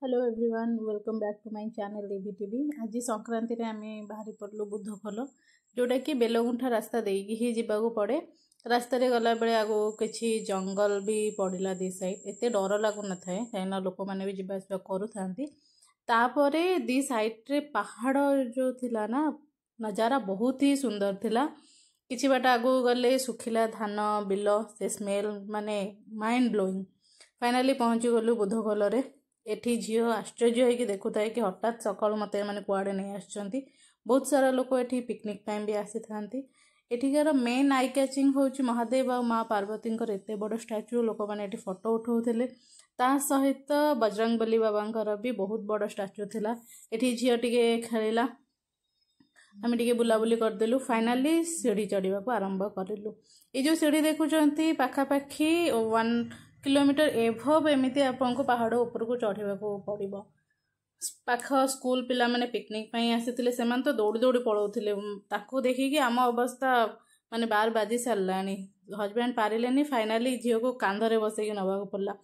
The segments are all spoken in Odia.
Hello everyone, welcome back to my channel ABTV। ଆଜି ସଂକ୍ରାନ୍ତିରେ ଆମେ ବାହାରି ପଡ଼ିଲୁ ବୁଦ୍ଧଖୋଲ, ଯେଉଁଟାକି ବେଲଗୁଣ୍ଠା ରାସ୍ତା ଦେଇକି ହିଁ ଯିବାକୁ ପଡ଼େ। ରାସ୍ତାରେ ଗଲାବେଳେ ଆଗକୁ କିଛି ଜଙ୍ଗଲ ବି ପଡ଼ିଲା ଦି ସାଇଡ଼୍। ଏତେ ଡର ଲାଗୁନଥାଏ, କାହିଁକିନା ଲୋକମାନେ ବି ଯିବା ଆସିବା କରୁଥାନ୍ତି। ତାପରେ ଦି ସାଇଡ଼୍ରେ ପାହାଡ଼ ଯେଉଁ ଥିଲା ନା, ନଜାରା ବହୁତ ହି ସୁନ୍ଦର ଥିଲା। କିଛି ବାଟ ଆଗକୁ ଗଲେ ଶୁଖିଲା ଧାନ ବିଲ, ସେ ସ୍ମେଲ୍ ମାନେ ମାଇଣ୍ଡ ବ୍ଲୋଇଂ। ଫାଇନାଲି ପହଞ୍ଚିଗଲୁ ବୁଦ୍ଧଖୋଲରେ। ଏଠି ଝିଅ ଆଶ୍ଚର୍ଯ୍ୟ ହେଇକି ଦେଖୁଥାଏ କି ହଠାତ୍ ସକାଳୁ ମୋତେ ଏମାନେ କୁଆଡ଼େ ନେଇ ଆସିଛନ୍ତି। ବହୁତ ସାରା ଲୋକ ଏଠି ପିକନିକ୍ ପାଇଁ ବି ଆସିଥାନ୍ତି। ଏଠିକାର ମେନ୍ I catching ହେଉଛି ମହାଦେବ ଆଉ ମା ପାର୍ବତୀଙ୍କର ଏତେ ବଡ଼ ଷ୍ଟାଚୁ। ଲୋକମାନେ ଏଠି ଫଟୋ ଉଠାଉଥିଲେ। ତା ସହିତ ବଜରଙ୍ଗବଲି ବାବାଙ୍କର ବି ବହୁତ ବଡ଼ ଷ୍ଟାଚୁ ଥିଲା। ଏଠି ଝିଅ ଟିକେ ଖେଳିଲା, ଆମେ ଟିକେ ବୁଲାବୁଲି କରିଦେଲୁ। ଫାଇନାଲି ସିଢ଼ି ଚଢ଼ିବାକୁ ଆରମ୍ଭ କରିଲୁ। ଏଇ ଯେଉଁ ସିଢ଼ି ଦେଖୁଛନ୍ତି, ପାଖାପାଖି 1 କିଲୋମିଟର ଏବଭ୍ ଏମିତି ଆପଣଙ୍କୁ ପାହାଡ଼ ଉପରକୁ ଚଢ଼ିବାକୁ ପଡ଼ିବ। ପାଖ ସ୍କୁଲ ପିଲାମାନେ ପିକନିକ୍ ପାଇଁ ଆସିଥିଲେ। ସେମାନେ ତ ଦୌଡ଼ି ଦୌଡ଼ି ପଳାଉଥିଲେ। ତାକୁ ଦେଖିକି ଆମ ଅବସ୍ଥା ମାନେ 12 ବାଜି ସାରିଲାଣି। ହଜବ୍ୟାଣ୍ଡ ପାରିଲେନି, ଫାଇନାଲି ଝିଅକୁ କାନ୍ଧରେ ବସେଇକି ନେବାକୁ ପଡ଼ିଲା।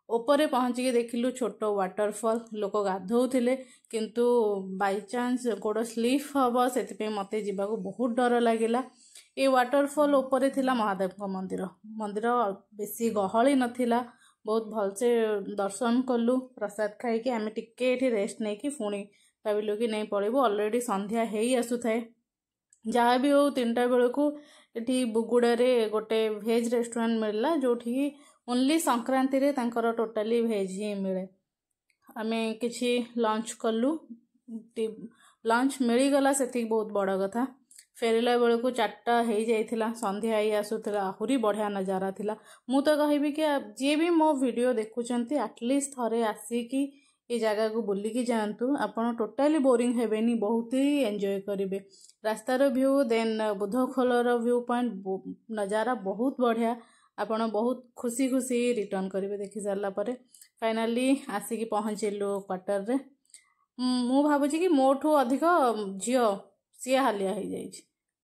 ଉପରେ ପହଞ୍ଚିକି ଦେଖିଲୁ ଛୋଟ ୱାଟରଫଲ୍, ଲୋକ ଗାଧୋଉଥିଲେ। କିନ୍ତୁ ବାଇଚାନ୍ସ ଗୋଡ଼ ସ୍ଲିପ୍ ହେବ, ସେଥିପାଇଁ ମୋତେ ଯିବାକୁ ବହୁତ ଡର ଲାଗିଲା। ଏ ୱାଟରଫଲ୍ ଉପରେ ଥିଲା ମହାଦେବଙ୍କ ମନ୍ଦିର। ମନ୍ଦିର ବେଶୀ ଗହଳି ନଥିଲା, ବହୁତ ଭଲସେ ଦର୍ଶନ କଲୁ। ପ୍ରସାଦ ଖାଇକି ଆମେ ଟିକେ ଏଠି ରେଷ୍ଟ ନେଇକି ପୁଣି ଭାବିଲୁ କି ନାଇଁ, ପଳେଇବୁ। ଅଲରେଡ଼ି ସନ୍ଧ୍ୟା ହେଇ ଆସୁଥାଏ। ଯାହା ବି ହଉ, 3ଟା ବେଳକୁ ଏଠି ବୁଗୁଡ଼ାରେ ଗୋଟେ ଭେଜ୍ ରେଷ୍ଟୁରାଣ୍ଟ ମିଳିଲା, ଯେଉଁଠିକି ଓନ୍ଲି ସଂକ୍ରାନ୍ତିରେ ତାଙ୍କର ଟୋଟାଲି ଭେଜ୍ ହିଁ ମିଳେ। ଆମେ କିଛି ଲଞ୍ଚ କଲୁ। ଲଞ୍ଚ ମିଳିଗଲା, ସେତିକି ବହୁତ ବଡ଼ କଥା। ଫେରିଲା ବେଳକୁ 4ଟା ହେଇଯାଇଥିଲା, ସନ୍ଧ୍ୟା ହେଇ ଆସୁଥିଲା। ଆହୁରି ବଢ଼ିଆ ନଜାରା ଥିଲା। ମୁଁ ତ କହିବି କି ଯିଏ ବି ମୋ ଭିଡ଼ିଓ ଦେଖୁଛନ୍ତି, ଆଟଲିଷ୍ଟ ଥରେ ଆସିକି ଏ ଜାଗାକୁ ବୁଲିକି ଯାଆନ୍ତୁ। ଆପଣ ଟୋଟାଲି ବୋରିଂ ହେବେନି, ବହୁତ ହି ଏନ୍ଜୟ କରିବେ। ରାସ୍ତାର ଭ୍ୟୁ, ଦେନ୍ ବୁଦ୍ଧଖୋଲର ଭ୍ୟୁ ପଏଣ୍ଟ, ନଜାରା ବହୁତ ବଢ଼ିଆ। ଆପଣ ବହୁତ ଖୁସି ଖୁସି ରିଟର୍ନ କରିବେ ଦେଖି ସାରିଲା ପରେ। ଫାଇନାଲି ଆସିକି ପହଞ୍ଚିଲୁ କ୍ୱାର୍ଟରରେ। ମୁଁ ଭାବୁଛି କି ମୋଠୁ ଅଧିକ ଝିଅ, ସିଏ ହାଲିଆ ହେଇଯାଇଛି।